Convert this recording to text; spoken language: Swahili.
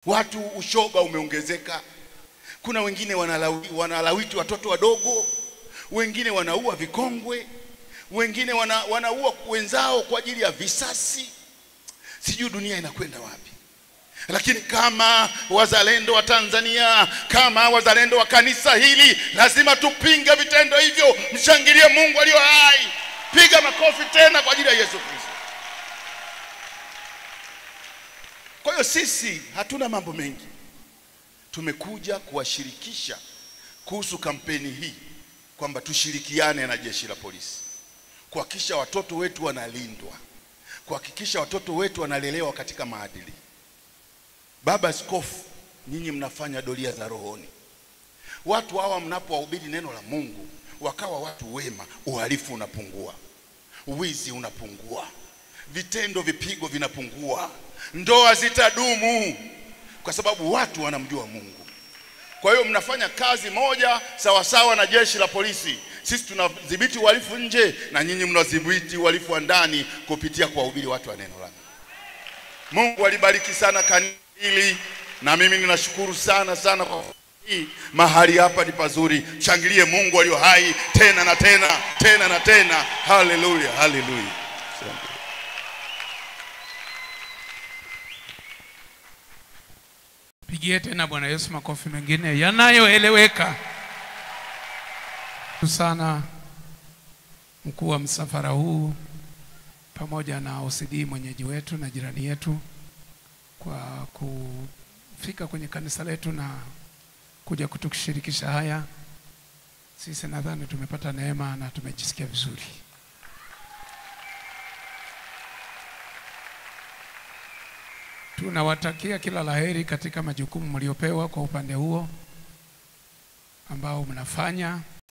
Watu ushoga umeongezeka. Kuna wengine wanalawiti watoto wadogo, wengine wanaua vikongwe, wengine wanaua wenzao kwa ajili ya visasi. Sijui dunia inakwenda wapi. Lakini kama wazalendo wa Tanzania, kama wazalendo wa kanisa hili, lazima tupinge vitendo hivyo. Mshangilie Mungu aliye hai. Piga makofi tena kwa ajili ya Yesu Kristo. Kwa hiyo sisi hatuna mambo mengi. Tumekuja kuwashirikisha kuhusu kampeni hii, kwamba tushirikiane na jeshi la polisi kuhakikisha watoto wetu wanalindwa, kuhakikisha watoto wetu wanalelewa katika maadili. Baba Askofu, nyinyi mnafanya doria za rohoni. Watu hawa mnapowahubiri neno la Mungu wakawa watu wema, uhalifu unapungua, wizi unapungua, vitendo vipigo vinapungua, ndoa zitadumu, kwa sababu watu wanamjua Mungu. Kwa hiyo mnafanya kazi moja sawasawa na jeshi la polisi. Sisi tunadhibiti uhalifu nje na nyinyi mnadhibiti uhalifu wa ndani kupitia kuwahubiri watu wa neno la Mungu. Mungu alibariki sana kanisa hili, na mimi ninashukuru sana sana kwa hii. Mahali hapa ni pazuri. Shangilie Mungu aliyo hai tena na tena, tena na tena. Haleluya, haleluya. Pigie tena Bwana Yesu makofi mengine yanayoeleweka. Sana mkuu wa msafara huu pamoja na OCD mwenyeji wetu na jirani yetu kwa kufika kwenye kanisa letu na kuja kutushirikisha haya. Sisi nadhani tumepata neema na tumejisikia vizuri. Tunawatakia kila laheri katika majukumu mliopewa kwa upande huo ambao mnafanya.